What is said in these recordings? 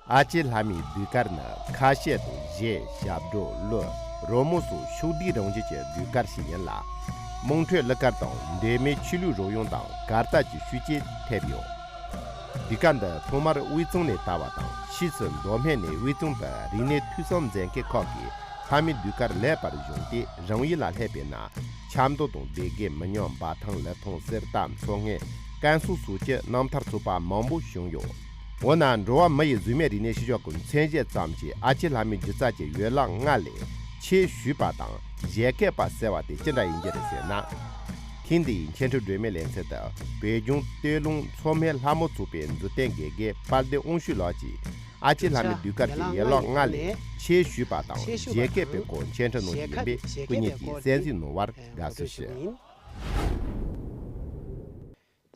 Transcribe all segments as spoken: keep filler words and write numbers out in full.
ཨ་ཅེ་ལྷ་མོའི་ཟློས་གར་ནི་ཁ་ཤས་དང་གཞས། ཞབས་བྲོ། གླུ། རོལ་མོ་སོགས་ཕྱོགས་བསྡུས་རང་བཞིན་གྱི་ཟློས་གར་ཞིག་ཡིན་ལ། རྨོངས་འཁྲུལ་གླུ་གར་དང་འདོད་མེད་ཆོས་ལུགས་རོལ་དབྱངས་དང་གར་སྟབས་ཀྱི་ཤུགས་རྐྱེན་ཐེབས་ཡོད། ཟློས་གར་འདི་ཐོག་མར་དབུས་གཙང་ནས་དར་བ་དང་། ཕྱིས་སུ་མདོ་སྨད་ནས་དབུས་གཙང་དུ་རིག་གནས་ཐོས་བསམ་མཛད་མཁན་ཁག་གིས་ལྷ་མོའི་ཟློས་གར་ལེགས་པར་བཟུང་སྟེ། རང་ཡུལ་ལ་སླེབས་པའི་ནང་ཆབ་མདོ་དང་སྡེ་དགེ། མི་ཉག་འབའ་ཐང་། ལི་ཐང་། གསེར་རྟ། མཚོ་སྔོན། ཀན་སུའུ་སོགས་ཀྱི་རྣམ་ཐར་ཚོགས་པ་མང་པོ་བྱུང་ཡོད། འོ་ན་འགྲོ་བ་མི་ཡི་གཟུགས་མེད་རིག་གནས་ཤུལ་བཞག་གི་མཚན་བཤད་ཙམ་གྱིས་ཨ་ཅེ་ལྷ་མོའི་སྒྱུ་རྩལ་གྱི་ཡན་ལག་ལྔ་ལས་ཆོས་ཞུས་པ་དང་གཞས་བཀོད་པ་ཟེར་བ་དེ་ཅི་འདྲ་ཡིན་གྱི་རེད་ཟེར་ན། ཐེངས་འདིའི་འཆད་ཁྲིད་སྒྲོན་མེའི་ལེ་ཚན་དུ་བོད་ལྗོངས་སྟོད་ལུང་མཚོ་སྨད་ལྷ་མོ་ཚོགས་པའི་མཛུབ་སྟོན་དགེ་རྒན་དཔལ་ལྡན་དབང་ཕྱུག་ལགས་ཀྱིས་ཨ་ཅེ་ལྷ་མོའི་ཟློས་གར་གྱི་ཡན་ལག་ལྔ་ལས་ཆོས་ཞུས་པ་དང་གཞས་བཀོད་པའི་སྐོར་འཆད་ཁྲིད་གནང་རྒྱུ་ཡིན་པས་སྐུ་ཉིད་ཀྱིས་གསན་གཟིགས་གནང་བར་དགའ་བསུ་ཞུ།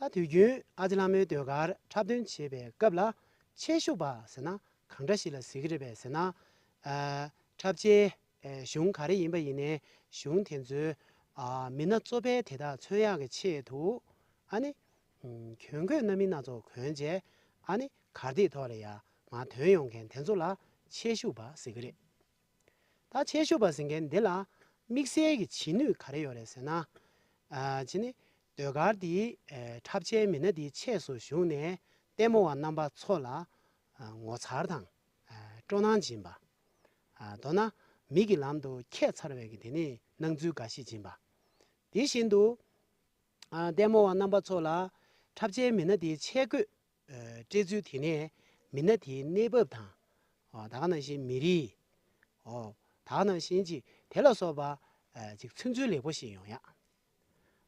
ད་དུས་རྒྱུན་ཨ་ཅེ་ལྷ་མོའི་ཟློས་གར་འཁྲབ་སྟོན་བྱེད་པའི་སྐབས་ལ་ཆོས་ཞུ་བ་ཟེར་ན་གང་འདྲ་ཞིག་ལ་ཟེར་གྱི་རེད་པས་ཟེར་ན། ཨ། འཁྲབ་ཆས། ཨེ། གཞུང་ག་རེ་ཡིན་པ་ཡིན་ནའི་གཞུང་དེ་ཚོའི། ཨ། མི་སྣ་གཙོ་ཕལ་དེ་དག་མཚོན་ཡག་གི་ཆེད་དུ། ཨ་ནི། ཨམ། གྱོན་གོས་སྣ་མིན་སྣ་ཚོགས་གོན་བྱས། ཨ་ནི་གར་སྟེགས་ཐོག་ལ་ཡ་མར་ཐོན་ཡོང་མཁན་དེ་ཚོ་ལ་ཆས་ཞུ་བ་ཟེར་གྱི་རེད། ད་ཆས་ཞུ་བ་ཟེར་མཁན་འདི་ལ་དམིགས་བསལ་གྱི་བྱེད་ནུས་ག་རེ་ཡོད་རེད་ཟེར་ན། ཨ། ཅི་ནི་ཟློས་གར་འདིའི། ཨེ། འཁྲབ་ཆས་མི་སྣ་འདིའི་ཆས་སུ་ཞུགས་ནས་ལྟད་མོ་བ་རྣམ་པ་ཚོ་ལ། ཨ། ངོ་མཚར་དང་། ཨ། སྤྲོ་སྣང་སྦྱིན་པ། ཨ། མདོར་ན་མིག་གི་ལམ་དུ་ཁྱད་མཚར་བའི་གི་དེ་ནི་སྣང་ཚུལ་འགའ་ཞིག་སྦྱིན་པ། དེ་བཞིན་དུ། ཨ། ལྟད་མོ་བ་རྣམ་པ་ཚོ་ལ་འཁྲབ་ཆས་མི་སྣ་དེའི་ཆས་གོས། ཨ། སྤྲས་ཚུལ་དེ་ནས་མི་སྣ་དེའི་གནས་བབ་དང་། ཨ། ད་ག་ནང་བཞིན་མི་རིགས། ཨོ། ད་ག་ནང་བཞིན་ཅིག་དེ་ལ་སོགས་པ། ཨ། ཅིག་མཚོན་ཚུལ་ལེགས་པོ་ཞིག་ཡོང་ཡ།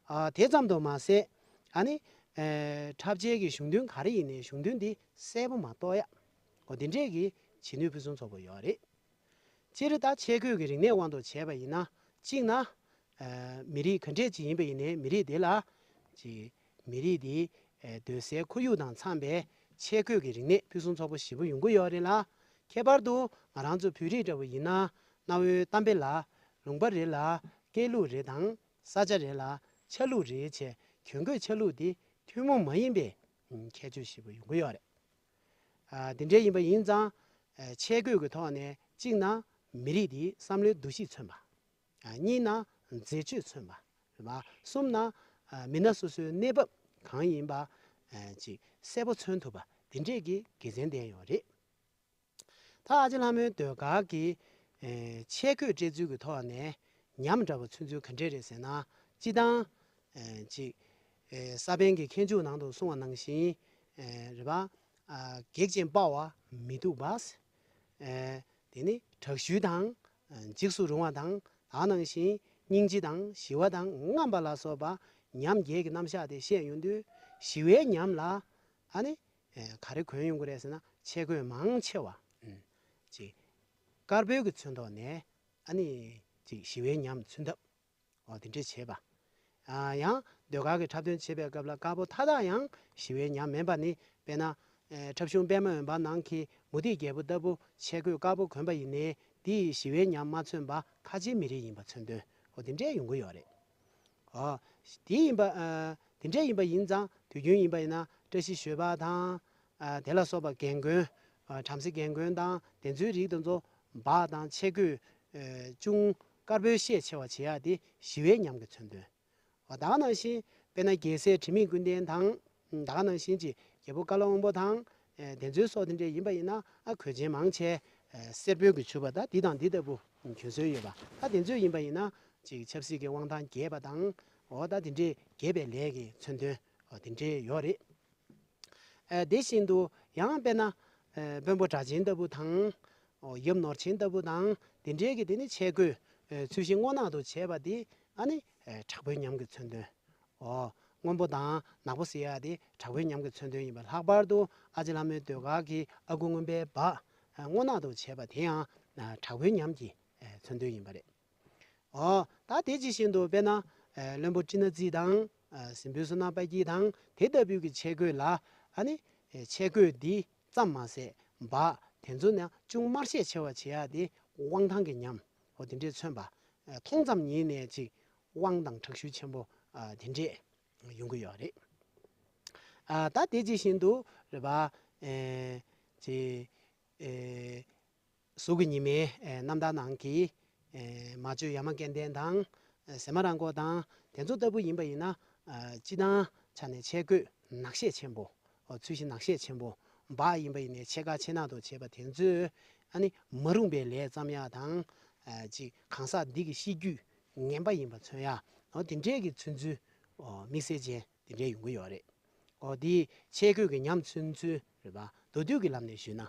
ཨ། དེ་ཙམ་དུ་མ་ཟད། ཨ་ནི། ཨེ། འཁྲབ་ཆས་ཀྱི་གཞུང་དོན་ག་རེ་ཡིན་ནའི་གཞུང་དོན་འདི་གསལ་པོ་མ་རྟོགས་ཡ། འོ། དེ་འདྲས་ཀྱི་བྱེད་ནུས་ཕུན་སུམ་ཚོགས་པོ་ཡོད་རེད། སྤྱིར་ད་ཆས་གོས་ཀྱི་རིག་གནས་དབང་དུ་བྱས་པ་ཡིན་ན། གཅིག་ན། ཨེ། མི་རིགས་ག་འདྲས་ཅིག་ཡིན་པ་ཡིན་ནའི་མི་རིགས་དེ་ལ། ཅིག་མི་རིགས་དེའི། ཨེ། སྡོད་སའི་ཁོར་ཡུག་དང་འཚམས་པའི་ཆས་གོས་ཀྱི་རིག་གནས་ཕུན་སུམ་ཚོགས་པོ་ཞེ་པོ་ཡོང་གི་ཡོད་རེད་ལ། ཁྱད་པར་དུ་ང་རང་ཚོ་བོད་རིགས་འདྲ་བོ་ཡིན་ན། གནའ་བོའི་གཏམ་དཔེ་ལ། ལུང་པ་རེ་ལ་སྐད་ལུགས་རེ་དང་། ས་ཆ་རེ་ལ་ཆ་ལུགས་རེ་བྱས། གྱོན་གོས་ཆ་ལུགས་དེ་ཐུན་མོང་མ་ཡིན་པའི་ཁྱད་ཆོས་ཞེ་པོ་ཡོང་གི་ཡོད་རེད། ཨ། དེ་འདྲ་ཡིན་པ་ཡིན་ཙང་། ཨ། ཆས་གོས་ཀྱི་ཐོག་ནས་གཅིག་ན་མི་རིགས་དེའི་བསམ་བློའི་འདུ་ཤེས་མཚོན་པ། ཨ། གཉིས་ན་མཛེས་དཔྱོད་མཚོན་པ། རེད་པ། གསུམ་ན། ཨ། མི་སྣ་སོ་སོའི་གནས་བབ་གང་ཡིན་པ། ཨ། ཅིག་གསལ་པོ་མཚོན་ཐུབ་པ་དེ་འདྲས་ཀྱི་དགེ་མཚན་ལྡན་ཡོད་རེད། ད་ཨ་ཅེ་ལྷ་མོའི་ཟློས་གར་གྱི། ཨེ། ཆས་གོས་སྤྲས་ཚུལ་གྱི་ཐོག་ནས་ཉམས་འདྲ་བོ་མཚོན་ཚུལ་ག་འདྲས་རེད་ཟེར་ན། སྤྱིར་བཏང་། ཨེ། ཅིག་ཨེ། ས་པཎ་གྱི་མཁས་མཆོག་ནང་དུ་གསུངས་པ་ནང་བཞིན། ཨེ། རེད་པ། ཨ། གེགས་ཅན་སྤ་བ་མི་སྡུག་པ། ཨེ། དེ་ནི་དྲག་ཤུལ་དང་། ཨ། འཇིགས་སུ་རུང་བ་དང་། ད་ག་ནང་བཞིན་སྙིང་རྗེ་དང་ཞི་བ་དང་རྔམ་པ་ལ་སོགས་པ་ཉམས་བརྒྱད་ཀྱི་རྣམ་གཞག་དེ་བཤད་ཡོང་དུས། ཞི་བའི་ཉམས་ལ། ཨ་ནི། ཨེ། ག་རེ་གོན་ཡོང་གི་རེད་ཟེར་ན། ཆས་གོས་མང་ཆེ་བ། ཨུམ། ཅིག་དཀར་པོའི་གི་ཚོན་མདོག་ནས། ཨ་ནི། ཅིག་ཞི་བའི་ཉམས་མཚོན་ཐབས། འོ། དེ་འདྲས་བྱེད་པ། ཨ། ཡང་ཟློས་གར་གྱི་འཁྲབ་སྟོན་བྱེད་པའི་སྐབས་ལ་དཀར་པོ་མཐའ་དག་ཡང་ཞི་བའི་ཉམས་མིན་པ་ནི། དཔེར་ན། ཨེ། འཁྲབ་གཞུང་པད་མ་འོད་འབར་ནང་གི་མུ་ཏིག་རྒྱལ་པོ་ལྟ་བུ་ཆས་གོས་དཀར་པོ་གོན་པ་ཡིན་ནའི། དེ་ཡིས་ཞི་བའི་ཉམས་མ་མཚོན་པ་ཁ་ཆེའི་མི་རིགས་ཡིན་པ་མཚོན་དོན། འོ། དེ་འདྲས་ཡོང་གི་ཡོད་རེད། ཨ། དེ་ཡིན་པ། ཨ། དེ་འདྲ་ཡིན་པ་ཡིན་ཙང་དུས་རྒྱུན་ཡིན་པ་ཡིན་ན་བཀྲ་ཤིས་བཞོན་པ་དང་། ཨ། དེ་ལ་སོགས་པ་རྒན་རྒོན། ཨ། བྲམ་ཟེ་རྒན་རྒོན་དང་དེ་ཚོའི་རིགས་དེ་ཚོ་འབག་དང་ཆས་གོས། ཨ། ཅུང་དཀར་པོའི་ཤས་ཆེ་བ་བྱེད་ཡག་དེ་ཞི་བའི་ཉམས་ཀྱི་མཚོན་དོན། འོ། ད་ག་ནང་བཞིན་དཔེར་ན་རྒྱལ་སྲས་དྲི་མེད་ཀུན་ལྡན་དང་། ད་ག་ནང་བཞིན་གྱི་རྒྱལ་པོ་ཀ་ལ་དབང་པོ་དང་། ཨ། དེ་ཚོའི་སོགས་དེ་འདྲ་ཡིན་པ་ཡིན་ན། ཨ། གོས་ཆེན་མང་ཆེ། ཨ། སེར་པོའི་གི་ཕྱུ་པ་ད་འདི་དང་འདི་ལྟ་བུ་གྱོན་སྲོལ་ཡོད་པ། ད་དེ་ཚོ་ཡིན་པ་ཡིན་ན། ཅིག་ཆབ་སྲིད་ཀྱི་དབང་ཐང་རྒྱས་པ་དང་། འོ། ད་དེ་འདྲའི་རྒྱས་པའི་ལས་ཀྱི་མཚོན་དོན། འོ། དེ་འདྲའི་ཡོད་རེད། ཨ། དེ་བཞིན་དུ་ཡང་དཔེར་ན། ཨ། དཔོན་པོ་སྒྲ་གཅན་ལྟ་བུ་དང་། འོ། ཡབ་ནོར་ཆེན་ལྟ་བུ་དང་དེ་འདྲའི་གི་དེ་ནི་ཆས་གོས། ཨ། ཚུལ་བཞིན་སྔོ་ནག་ཏུ་བྱས་པ་དེ། ཨ་ནི། ཨ། དྲག་པོའི་ཉམས་ཀྱི་མཚོན་དོན། འོ། སྔོན་པོ་དང་ནག་པོ་ཟེར་ཡག་དེ་དྲག་པོའི་ཉམས་ཀྱི་མཚོན་དོན་ཡིན་པ། ལྷག་པར་དུ་ཨ་ཅེ་ལྷ་མོའི་ཟློས་གར་གྱི་ཨ་ཁུ་རྔོན་པའི་འབག། ཨ། སྔོ་ནག་ཏུ་བྱས་པ་དེ་ཡང་། ཨ། དྲག་པོའི་ཉམས་ཀྱི། ཨ། མཚོན་དོན་ཡིན་པ་རེད། འོ། ད་དེ་ཇི་བཞིན་དུ་དཔེར་ན། ཨ། བློན་པོ་ཀྲི་ན་ཙི་དང་། ཨ། གཟིམ་དཔོན་བསོད་ནམས་དཔལ་སྐྱིད་དང་དེ་ལྟ་བུའི་གི་ཆས་གོས་ལ། ཨ་ནི། ཨ། ཆས་གོས་འདི་ཙམ་མ་ཟད་འབག་དེ་ཚོ་ནི་ཅུང་དམར་ཤས་ཆེ་བ་བྱེད་ཡག་དེ་དབང་ཐང་གི་ཉམས། འོ། དེ་འདྲས་མཚོན་པ། ཨ། མཐོང་ཙམ་ཉིད་ནས་ཅིག་དབང་དང་དྲག་ཤུལ་ཆེན་པོ། ཨ། དེ་འདྲས་ཡོང་གི་ཡོད་རེད། ཨ། ད་དེ་ཇི་བཞིན་དུ་རེད་པ། ཨེ། ཅིག་ཨེ། གཟུགས་ཀྱི་ཉི་མའི་ཨེ་རྣམ་ཐར་ནང་གི་ཨེ་མ་བཅོས་ཡ་མ་སྐལ་ལྡན་དང་ཨེ་ཟེ་མ་རང་མགོ་དང་དེ་ཚོ་ལྟ་བུ་ཡིན་པ་ཡིན་ན། ཨ་སྤྱི་བཏང་ཆ་ནས་ཆས་གོས་ནག་ཤས་ཆེན་པོ། ཨོ་ཚོས་གཞི་ནག་ཤས་ཆེན་པོ། འབག་ཡིན་པ་ཡིན་ནའི་ཕྱེད་ཀ་ཕྱེད་ནག་ཏུ་བྱས་པ་དེ་ཚོས་ཨ་ནི་མ་རུངས་པའི་ལས་བརྩམ་ཡག་དང་། ཨ་ཅིག་གང་ཟག་འདི་གི་གཤིས་རྒྱུད་ངན་པ་ཡིན་པ་མཚོན་ཡག། ཨོ་དེ་འདྲས་ཀྱི་མཚོན་ཚུལ་ཨོ་དམིགས་བསལ་ཅན་དེ་འདྲས་ཡོང་གི་ཡོད་རེད། ཨོ་དེ་ཆས་གོས་ཀྱི་ཉམས་མཚོན་ཚུལ་རེད་པ། མདོར་བསྡུས་ཀྱི་ལམ་ནས་ཞུས་ན།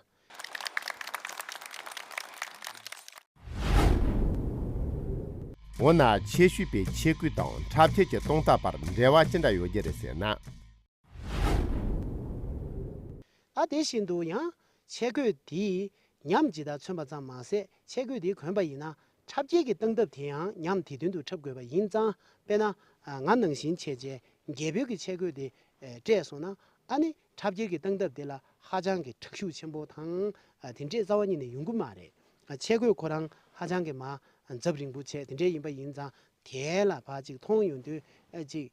འོ་ན་ཆས་གོས་པའི་ཆས་གོས་དང་འཁྲབ་ཆས་ཀྱི་སྟོང་རྟགས་བར་འབྲེལ་བ་ཅི་འདྲ་ཡོད་རྒྱུ་རེད་ཟེར་ན། ད་དེ་བཞིན་དུ་ཡང་ཆས་གོས་དེས་ཉམས་ཇི་ལྟར་མཚོན་པ་ཙམ་མ་ཟད། ཆས་གོས་དེ་གོན་པ་ཡིན་ན་འཁྲབ་ཆས་ཀྱི་སྟངས་སྟབས་དེ་ཡང་ཉམས་དེ་དོན་དུ་འཁྲབ་དགོས་པ་ཡིན་ཙང་། དཔེར་ན་ང་ནང་བཞིན་བྱས་རྗེས་རྒྱལ་པོའི་གི་ཆས་གོས་དེ་སྤྲས་སོང་ན། ཨ་ནི་འཁྲབ་ཆས་ཀྱི་སྟངས་སྟབས་དེ་ལ་ཧ་ཅང་གི་དྲག་ཤུགས་ཆེན་པོ་དང་དེ་འདྲས་རྩ་བ་ཉིད་ནས་ཡོང་གི་མ་རེད། ཆས་གོས་ཁོ་རང་ཧ་ཅང་གི་མ་འཛབ་རིང་པོ་བྱས་དེ་འདྲས་ཡིན་པ་ཡིན་ཙང་། དེ་ལ་ཕར་ཅིག་མཐོང་ཡོང་དུས་ཨ་ཅིག་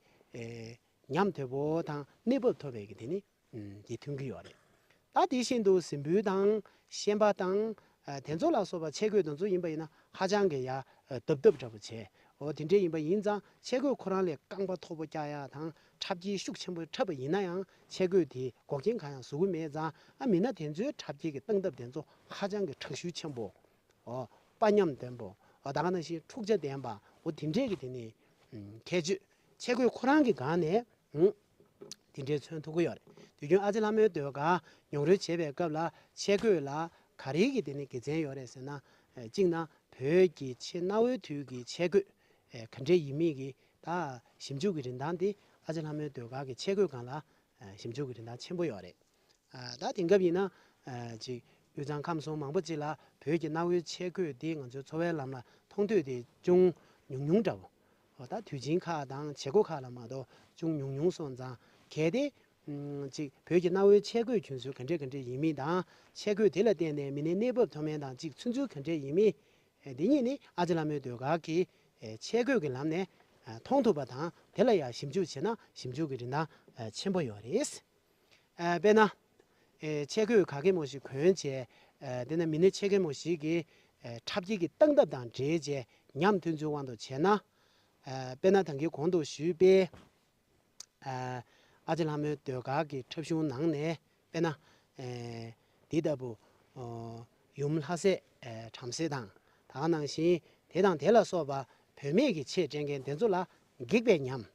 ཉམས་དོད་པོ་དང་གནས་བབ་མཐོ་བའི་གི་དེ་ནི་དེ་ཐོན་གི་ཡོད་རེད། ད་དེ་བཞིན་དུ་གཟིམ་དཔོན་དང་ཤན་པ་དང་དེ་ཚོ་ལ་སོགས་པ་ཆས་གོས་དེ་ཚོ་ཡིན་པ་ཡིན་ན་ཧ་ཅང་གི་ཡ་རྡབ་རྡབ་འདྲ་པོ་བྱས། འོ་དེ་འདྲས་ཡིན་པ་ཡིན་ཙང་། ཆས་གོས་ཁོ་རང་ལས་རྐང་པ་མཐོ་པོ་བཀྱག་ཡག་དང་འཁྲབ་ཆས་ཤུགས་ཆེན་པོ་འཁྲབ་པ་ཡིན་ན་ཡང་ཆས་གོས་དེ་འགོག་རྐྱེན་གང་ཡང་བཟོ་གི་མེད་ཙང་། ཨ་མི་སྣ་དེ་ཚོའི་འཁྲབ་ཆས་ཀྱི་སྟངས་སྟབས་དེ་ཚོ་ཧ་ཅང་གི་དྲག་ཤུགས་ཆེན་པོ། འོ་དཔའ་ཉམས་ལྡན་པོ། འོ་ད་ག་ནང་བཞིན་འཁྲུག་ཆ་ལྡན་པ། འོ་དེ་འདྲས་ཀྱི་དེ་ནི་ཁྱད་ཆོས། ཆས་གོས་ཁོ་རང་གི་སྒང་ནས། ཨང་། དེ་འདྲའི་མཚོན་ཐུབ་ཀྱི་ཡོད་རེད། དུས་རྒྱུན་ཨ་ཅེ་ལྷ་མོའི་ཟློས་གར་མྱོང་རོལ་བྱེད་པའི་སྐབས་ལ་ཆས་གོས་ལ་ག་རེ་གི་དེ་ནི་དགེ་མཚན་ཡོད་རེད་ཟེར་ན། ཨེ་གཅིག་ན་བོད་ཀྱི་ཕྱི་གནའ་བོའི་དུས་ཀྱི་ཆས་གོས་ཨེ་ག་འདྲས་ཡིན་མིན་གྱི་ད་ཞིབ་འཇུག་གི་རིན་ཐང་དེ་ཨ་ཅེ་ལྷ་མོའི་ཟློས་གར་གྱི་ཆས་གོས་སྒང་ལ་ཨེ་ཞིབ་འཇུག་གི་རིན་ཐང་ཆེན་པོ་ཡོད་རེད། ཨ་ད་དེང་སྐབས་ཡིན་ན་ཨ་ཅིག་དབུས་གཙང་ཁམས་གསུམ་མང་པོ་ཅིག་ལ་བོད་ཀྱི་གནའ་བོའི་ཆས་གོས་འདི་ང་ཚོའི་འཚོ་བའི་ལམ་ལ་མཐོང་ཐོས་དེ་ཅུང་ཉུང་ཉུང་འདྲ་བོ། འོ་ད་དུས་ཆེན་ཁག་དང་བྱེད་སྒོ་ཁག་ལ་མ་གཏོགས་ཅུང་ཉུང་ཉུང་སོང་ཙང་། གལ་ཏེ་ཨམ་ཅིག་བོད་ཀྱི་གནའ་བོའི་ཆས་གོས་གྱོན་ཚུལ་ག་འདྲས་ག་འདྲས་ཡིན་མིན་དང་། ཆས་གོས་དེ་ལ་བརྟེན་ནས་མི་སྣའི་གནས་བབ་མཐོ་དམན་དང་ཅིག་མཚོན་ཚུལ་ག་འདྲས་ཡིན་མིན། ཨེ་འདི་གཉིས་ནི་ཨ་ཅེ་ལྷ་མོའི་ཟློས་གར་གྱི་ཨེ་ཆས་གོས་ཀྱི་ལམ་ནས་ཨ་མཐོང་ཐུབ་པ་དང་། དེ་ལ་ཡང་ཞིབ་འཇུག་བྱས་ན་ཞིབ་འཇུག་གི་རིན་ཐང་ཨ་ཆེན་པོ་ཡོད་རེད། ཨ་དཔེར་ན། ཨེ་ཆས་གོས་ག་གེ་མོ་ཞིག་གོན་བྱས། ཨེ་དེ་ནས་མི་སྣ་ཆེ་གེ་མོ་ཞིག་གིས་ཨེ་འཁྲབ་ཆས་ཀྱི་སྟངས་སྟབས་དང་འབྲེལ་བྱས་ཉམས་ཐོན་ཚུལ་དབང་དུ་བྱས་ན། ཨེ་དཔེར་ན་ད་གིན་གོང་དུ་ཞུས་པའི་ཨ་ཨ་ཅེ་ལྷ་མོའི་ཟློས་གར་གྱི་འཁྲབ་གཞུང་ནང་ནས། དཔེར་ན་ཨེ་འདི་ལྟ་བུ་ཨོ་ཡུམ་ལྷ་སྲས་ཨེ་བྲམ་ཟེ་དང་། ད་ག་ནང་བཞིན་དེ་དང་དེ་ལ་སོགས་པ་བུད་མེད་ཀྱི་ཆས་སྤྲས་མཁན་དེ་ཚོ་ལ་སྒེག་པའི་ཉམས།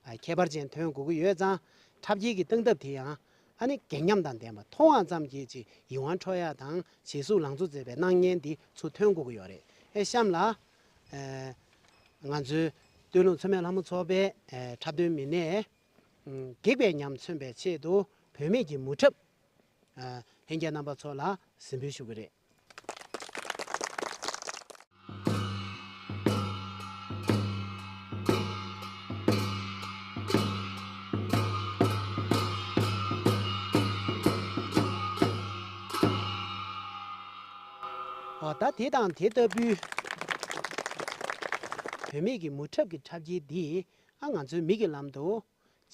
ཨ་ཁྱད་པར་ཅན་ཐོན་དགོས་ཀྱི་ཡོད་ཙང་། འཁྲབ་ཆས་ཀྱི་སྟངས་སྟབས་དེ་ཡང་ཨ་ནི་སྒེག་ཉམས་དང་ལྡན་པ། མཐོང་བ་ཙམ་གྱིས་ཅིག་ཡིད་དབང་འཕྲོག་ཡ་དང་། བྱད་གཟུགས་ལང་ཚོ་མཛེས་པའི་སྣང་བརྙན་འདི་ཚུར་ཐོན་དགོས་ཀྱི་ཡོད་རེད། ཨེ་གཤམ་ལ་ཨེ་ང་ཚོའི་སྟོད་ལུང་མཚོ་སྨད་ལྷ་མོ་ཚོགས་པའི་ཨེ་འཁྲབ་སྟོན་མི་སྣས་ཨུམ་སྒེག་པའི་ཉམས་མཚོན་པའི་ཆེད་དུ་བུད་མེད་ཀྱི་མུ་འཁྲབ་ཨེ་ལྷན་རྒྱས་རྣམ་པ་ཚོ་ལ་གཟིགས་འབུལ་ཞུ་གི་རེད། འོ་ད་དེ་དང་དེ་ལྟ་བུའི་བུད་མེད་ཀྱི་མུ་འཁྲབ་ཀྱི་འཁྲབ་ཆས་འདི་ཨ་ང་ཚོའི་མིག་གི་ལམ་དུ་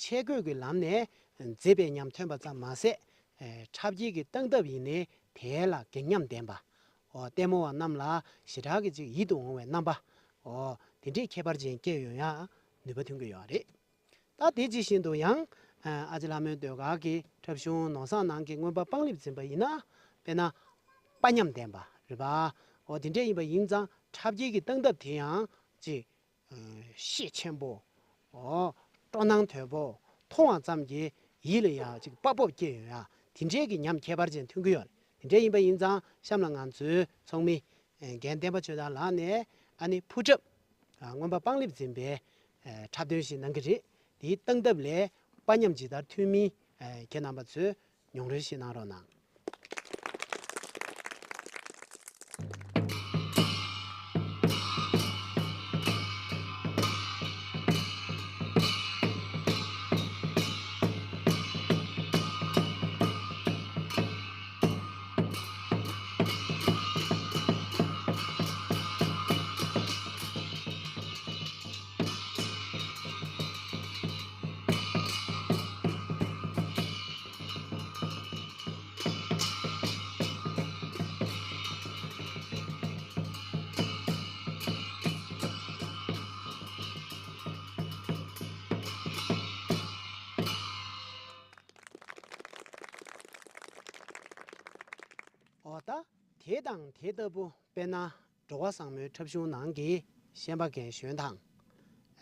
ཆས་གོས་ཀྱི་ལམ་ནས་མཛེས་པའི་ཉམས་ཐོན་པ་ཙམ་མ་ཟད། ཨེ་འཁྲབ་ཆས་ཀྱི་སྟངས་སྟབས་ཡིན་ནའི་དེ་ལ་སྒེག་ཉམས་ལྡན་པ། འོ་ལྟད་མོ་བ་རྣམས་ལ་ཞེ་དྲག་གི་ཅིག་ཡིད་དུ་འོང་བའི་རྣམ་པ། འོ་དེ་འདྲའི་ཁྱད་པར་ཅན་སྐྱེ་ཡོང་ཡ་ནུས་པ་ཐོན་གྱི་ཡོད་རེད། ད་དེ་ཇི་བཞིན་དུ་ཡང་ཨ་ཨ་ཅེ་ལྷ་མོའི་ཟློས་གར་གྱི་འཁྲབ་གཞུང་ནོར་བཟང་ནང་གི་མངོན་པ་སྤང་ལེབ་འཛིན་པ་ཡིན་ན། དཔེར་ན་དཔའ་ཉམས་ལྡན་པ་རེད་པ། འོ་དེ་འདྲ་ཡིན་པ་ཡིན་ཙང་འཁྲབ་ཆས་ཀྱི་སྟངས་སྟབས་དེ་ཡང་ཅིག་ཤེད་ཆེན་པོ། འོ། སྤྲོ་སྣང་དོད་པོ། མཐོང་བ་ཙམ་གྱིས་ཡིད་ལ་ཡང་ཅིག་དཔའ་སྤོབས་སྐྱེ་ཡོང་ཡ། དེ་འདྲའི་གི་ཉམས་ཁྱད་པར་ཅན་ཐོན་གྱི་ཡོད་རེད། དེ་འདྲ་ཡིན་པ་ཡིན་ཙང་གཤམ་ལ་ང་ཚོའི་ཚོགས་མི་རྒན་བསྟན་པ་ཆོས་དར་ལགས་ནས་ཨ་ནི་ཕུར་འཁྲབ་མངོན་པ་སྤང་ལེབ་འཛིན་པའི་འཁྲབ་སྟོན་ཞིག་གནང་གི་རེད། དེའི་སྟངས་སྟབས་ལས་དཔའ་ཉམས་ཇི་ལྟར་ཐོན་མིན་ཁྱེད་རྣམ་པ་ཚོས་མྱོང་རོལ་ཞིག་གནང་རོགས་གནང་། འོ་ད་དེ་དང་དེ་ལྟ་བུ། དཔེར་ན་འགྲོ་བ་བཟང་མོའི་འཁྲབ་གཞུང་ནང་གི་ཤན་པ་རྒན་གཞོན་དང་།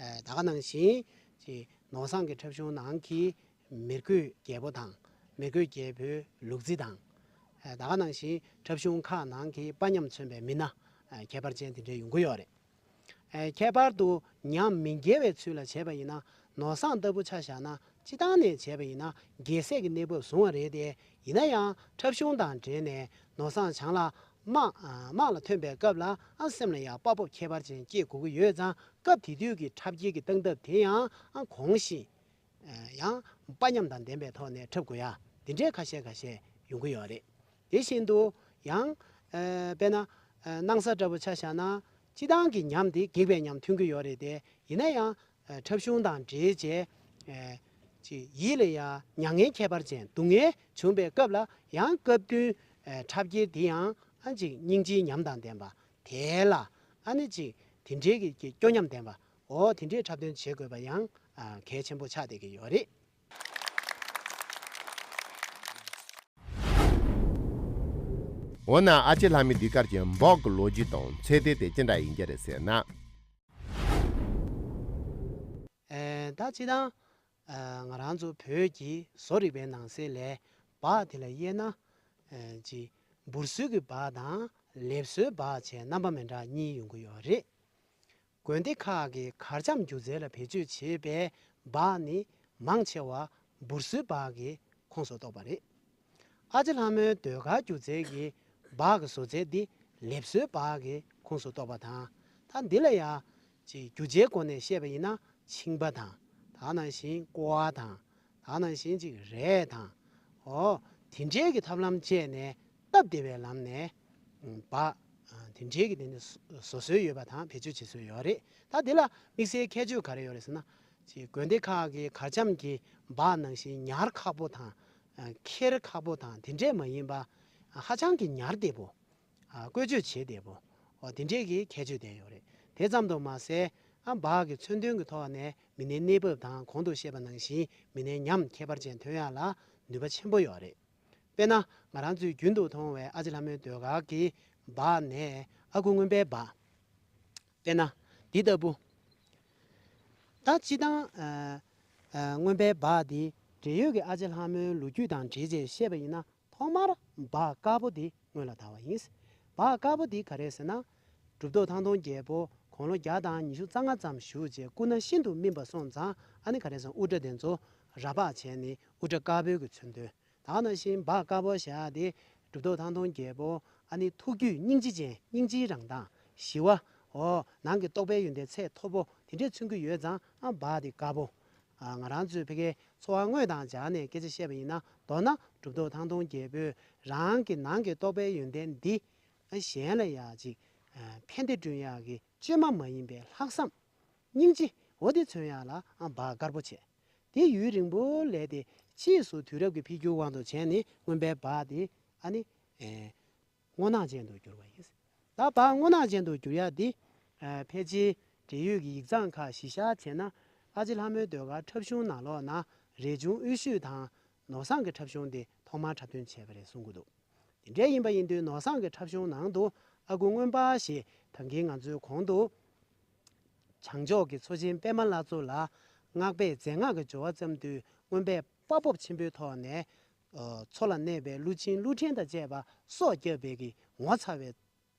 ཨེ་ད་ག་ནང་བཞིན་ཅིག་ནོར་བཟང་གི་འཁྲབ་གཞུང་ནང་གི་མི་རྒོད་རྒྱལ་པོ་དང་། མི་རྒོད་རྒྱལ་པོའི་ལུག་རྫི་དང་། ཨེ་ད་ག་ནང་བཞིན་འཁྲབ་གཞུང་ཁག་ནང་གི་དཔའ་ཉམས་མཚོན་པའི་མི་སྣ་ཨེ་ཁྱད་པར་ཅན་དེ་འདྲ་ཡོང་གི་ཡོད་རེད། ཨེ་ཁྱད་པར་དུ་ཉམས་མི་འགྱེལ་བའི་ཚུལ་ལ་བྱས་པ་ཡིན་ན། ནོར་བཟང་ལྟ་བུ་ཆ་བཞག་ན་སྤྱི་བཏང་ནས་བྱས་པ་ཡིན་ན་རྒྱལ་སྲས་ཀྱི་གནས་བབ་བཟུང་བ་རེད་དེ། ཡིན་ན་ཡང་འཁྲབ་གཞུང་དང་འབྲེལ་ནས་ནོར་བཟང་བྱང་ལ་དམག་དམག་ལ་ཐོན་པའི་སྐབས་ལ་ཨ་སེམས་ལ་ཡང་དཔའ་སྤོབས་ཁྱད་པར་ཅན་སྐྱེ་དགོས་ཀྱི་ཡོད་ཙང་། སྐབས་དེ་དུས་ཀྱི་འཁྲབ་ཁྱེར་གྱི་སྟངས་སྟབས་དེ་ཡང་ཨ་གོང་བཞིན། ཡང་དཔའ་ཉམས་དང་ལྡན་པའི་ཐོག་ནས་འཁྲབ་དགོས་ཡ་དེ་འདྲའི་ཁ་ཤས་ཁ་ཤས་ཡོང་གི་ཡོད་རེད། དེ་བཞིན་དུ་ཡང་དཔེར་ན་སྣང་ས་འདྲ་པོ་ཆ་བཞག་ན། སྤྱི་བཏང་གི་ཉམས་དེ་སྒེག་པའི་ཉམས་ཐོན་གྱི་ཡོད་རེད་དེ། ཡིན་ན་ཡང་འཁྲབ་གཞུང་དང་འབྲེལ་བྱས་ཅིག་ཡིད་ལ་ཡང་མྱ་ངན་ཁྱད་པར་ཅན་སྡུག་བསྔལ་བྱུང་བའི་སྐབས་ལ་ཡང་སྐབས་བསྟུན་འཁྲབ་ཁྱེར་འདི་ཡང་ཨ་ཅིག་སྙིང་རྗེའི་ཉམས་དང་ལྡན་པ། དེ་ལ་ཨ་ནི་ཅིག་དེ་འདྲའི་གི་སྐྱོ་ཉམས་ལྡན་པ། འོ་དེ་འདྲའི་འཁྲབ་སྟོན་བྱེད་དགོས་པ་ཡང་གལ་ཆེན་པོ་ཆགས་བསྡད་ཀྱི་ཡོད་རེད། འོ་ན་ཨ་ཅེ་ལྷ་མོས་འདི་གར་གྱི་འབག་གི་ལོ་རྒྱུས་དང་ཚད་ལྡན་དེ་ཅི་འདྲ་ཡིན་གྱི་རེད་ཟེར་ན། ཨེ་ད་སྤྱིར་བཏང་ཨ་ང་རང་ཚོ་བོད་ཀྱི་བཟོ་རིག་པའི་ནང་གསེས་ལས་འབག་དེ་ལ་དབྱེ་ན། ཨེ་ཅིག་འབུར་སོལ་གྱི་འབག་དང་ལེབ་སོལ་འབག་བྱས་རྣམ་པ་མི་འདྲ་གཉིས་ཡོང་གི་ཡོད་རེད། དགོན་སྡེ་ཁག་གི་གར་འཆམ་སྒྱུ་རྩལ་ལ་བེད་སྤྱོད་བྱེད་པའི་འབག་ནི་མང་ཆེ་བ་འབུར་སོལ་འབག་གི་ཁོངས་སུ་གཏོགས་པ་རེད། ཨ་ཅེ་ལྷ་མོའི་ཟློས་གར་སྒྱུ་རྩལ་གྱི་འབག་གི་བཟོ་རྩལ་འདི་ལེབ་སོལ་འབག་གི་ཁོངས་སུ་གཏོགས་པ་དང་། ད་འདི་ལ་ཡང་ཅིག་རྒྱུ་ཆའི་སྒོ་ནས་བཤད་པ་ཡིན་ན་མཆིན་པ་དང་། ད་ནང་བཞིན་ཀོ་བ་དང་། ད་ནང་བཞིན་ཅིག་རས་དང་། འོ་དེ་འདྲའི་གི་ཐབས་ལམ་སྤྱད་ནས་སྟབས་བདེ་བའི་ལམ་ནས་འབག་དེ་འདྲའི་གི་དེ་ནི་བཟོ་སྲོལ་ཡོད་པ་དང་བེད་སྤྱོད་བྱེད་སྲོལ་ཡོད་རེད། ད་དེ་ལ་དམིགས་བསལ་ཁྱད་ཆོས་ག་རེ་ཡོད་རེད་ཟེར་ན། ཅིག་དགོན་སྡེ་ཁག་གི་གར་འཆམ་གྱི་འབག་ནང་བཞིན་ཉར་ཁག་པོ་དང་། འཁྱེར་ཁག་པོ་དང་དེ་འདྲས་མ་ཡིན་པ། ཧ་ཅང་གི་ཉར་བདེ་པོ། བཀོལ་སྤྱོད་བྱེད་བདེ་པོ། འོ་དེ་འདྲས་ཀྱི་ཁྱད་ཆོས་ལྡན་ཡོད་རེད། དེ་ཙམ་དུ་མ་ཟད། ཨ་འབག་གི་མཚོན་དོན་གྱི་ཐོག་ནས་མི་སྣའི་གནས་བབ་དང་གོང་དུ་བཤད་པ་ནང་བཞིན་མི་སྣའི་ཉམས་ཁྱད་པར་ཅན་ཐོན་ཡག་ལ་ནུས་པ་ཆེན་པོ་ཡོད་རེད། དཔེར་ན་ང་རང་ཚོས་རྒྱུན་དུ་མཐོང་བའི་ཨ་ཅེ་ལྷ་མོའི་ཟློས་གར་གྱི་འབག་ནས་ཨ་ཁུ་རྔོན་པའི་འབག་དཔེར་ན་འདི་ལྟ་བུ། ད་སྤྱིར་བཏང་ཨ་ཨ་རྔོན་པའི་འབག་འདི་འབྲེལ་ཡོད་ཀྱི་ཨ་ཅེ་ལྷ་མོའི་ལོ་རྒྱུས་དང་འབྲེལ་བྱས་བཤད་པ་ཡིན་ན། ཐོག་མར་འབག་དཀར་པོ་འདི་སྔོན་ལ་དར་བ་ཡིན། འབག་དཀར་པོ་འདི་ག་རེ་ཟེར་ན། གྲུབ་ཐོབ་ཐང་སྟོང་རྒྱལ་པོ་དགུང་ལོ་བརྒྱ་དང་ཉི་ཤུ་རྩ་ལྔ་ཙམ་བཞུགས་རྗེས་སྐུ་ན་ཤིན་ཏུ་སྨིན་པ་སོང་ཙང་། ཨ་ནི་ག་རེ་ཟེར། དབུ་སྐྲ་དེ་ཚོ་ར་ལྤགས་བྱས་ནས་དབུ་སྐྲ་དཀར་པོའི་གི་མཚོན་དོན། ད་ག་ནང་བཞིན་འབག་དཀར་པོ་བཞག་དེ་གྲུབ་ཐོབ་ཐང་སྟོང་རྒྱལ་པོ་ཨ་ནི་ཐུགས་རྒྱུད་སྙིང་རྗེ་ཅན། སྙིང་རྗེའི་རང་མདངས། ཞི་བ། འོ་ནང་གི་རྟོགས་པའི་ཡོན་ཏན་ཚད་མཐོ་པོ་དེ་འདྲས་མཚོན་གྱི་ཡོད་ཙང་། ཨ་འབག་དེ་དཀར་པོ། ཨ་ང་རང་ཚོའི་ཕ་གིའི་འཚོ་བ་དངོས་དང་སྦྱར་ནས་སྐད་ཆ་བཤད་པ་ཡིན་ན། མདོར་ན་གྲུབ་ཐོབ་ཐང་སྟོང་རྒྱལ་པོས་རང་གི་ནང་གི་རྟོགས་པའི་ཡོན་ཏན་འདི་ཨ་གཞན་ལ་ཡང་ཅིག་ཨ་ཕན་བདེ་བསྐྲུན་ཡག་གི་བཅོས་མ་མ་ཡིན་པའི་ལྷག་བསམ། སྙིང་རྗེ། འོ་དེ་མཚོན་ཡག་ལ་ཨ་འབག་དཀར་པོ་བྱས། དེ་ཡུན་རིང་པོ་ལས་ཏེ་ཕྱིས་སུ་དུས་རབས་ཀྱི་འཕེལ་འགྱུར་དབང་དུ་བྱས་ནས་རྔོན་པའི་འབག་དེ་ཨ་ནི་ཨེ་སྔོ་ནག་ཅན་དུ་གྱུར་བ་ཡིན། ད་འབག་སྔོ་ནག་ཅན་དུ་གྱུར་ཡག་འདི་ཨེ་ཕལ་ཆེར་འབྲེལ་ཡོད་ཀྱི་ཡིག་ཚང་ཁག་གཞི་བཞག་བྱས་ན། ཨ་ཅེ་ལྷ་མོའི་ཟློས་གར་འཁྲབ་གཞུང་ནང་ལོགས་ན་རས་ཆུང་དབུ་བཞུད་དང་ནོར་བཟང་གི་འཁྲབ་གཞུང་དེ་ཐོག་མར་འཁྲབ་སྟོན་བྱས་པ་རེད་གསུང་གི་འདུག་དེ་འདྲ་ཡིན་པ་ཡིན་དུས་ནོར་བཟང་གི་འཁྲབ་གཞུང་ནང་དུ་ཨ་ཁུ་རྔོན་པ་ཞེས་ད་གིན་ང་ཚོའི་གོང་དུ་བྱང་ཕྱོགས་ཀྱི་མཚོ་ཆེན་པདྨ་ལ་མཚོ་ལ་སྔགས་པས་རྫས་སྔགས་ཀྱི་སྦྱོར་བ་བརྩམས་དུས། རྔོན་པས་དཔའ་སྤོབས་ཆེན་པོའི་ཐོག་ནས་ཨ་མཚོ་ལ་གནས་པའི་ཀླུ་ཆེན་ཀླུ་ཕྲན་དང་བཅས་པ་སྲོག་བསྐྱབས་པའི་གི་ངོ་མཚར་བའི་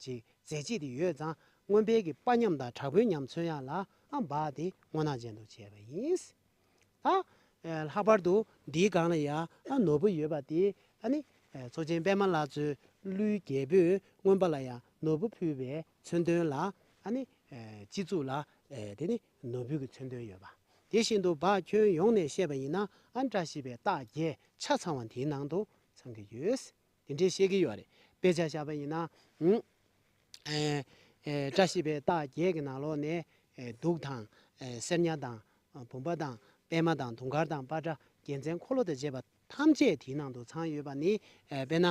ཅིག་མཛད་རྗེས་དེ་ཡོད་ཙང་། རྔོན་པའི་གི་དཔའ་ཉམས་དང་དྲག་པོའི་ཉམས་མཚོན་ཡག་ལ་ཨ་འབག་དེ་སྔོ་ནག་ཅན་དུ་བྱས་པ་ཡིན། ད་ཨེ་ལྷག་པར་དུ་འདིའི་སྒང་ལ་ཡང་ཨ་ནོར་བུ་ཡོད་པ་དེ་ཨ་ནི་ཨེ་མཚོ་ཆེན་པདྨ་ལ་མཚོའི་ཀླུའི་རྒྱལ་པོས་རྔོན་པ་ལ་ཡང་ནོར་བུ་ཕུལ་བའི་མཚོན་དོན་ལ། ཨ་ནི་ཨེ་སྤྱི་གཙུག་ལ་ཨེ་དེ་ནི་ནོར་བུ་གི་མཚོན་དོན་ཡོད་པ། དེ་བཞིན་དུ་འབག་ཁྱོན་ཡོངས་ནས་བཤད་པ་ཡིན་ན། ཨ་བཀྲ་ཤིས་པའི་རྟགས་བརྒྱད་ཆ་ཚང་བ་འདིའི་ནང་དུ་ཚང་གི་ཡོད། དེ་འདྲའི་བཤད་ཀྱི་ཡོད་རེད། དཔེ་ཆ་བཞག་པ་ཡིན་ན། ཨུམ། ཨེ་ཨེ་བཀྲ་ཤིས་པའི་རྟགས་བརྒྱད་ཀྱི་ནང་ལོགས་ནས་ཨེ་གདུགས་དང་། ཨེ་སེར་ཉ་དང་། ཨ་བུམ་པ་དང་། པདྨ་དང་། དུང་དཀར་དང་། པ་ཏྲ། རྒྱལ་མཚན་འཁོར་ལོ་དང་བཅས་པ་ཐམས་ཅད་དེའི་ནང་དུ་ཚང་ཡོད་པ་ནི། ཨེ་དཔེར་ན།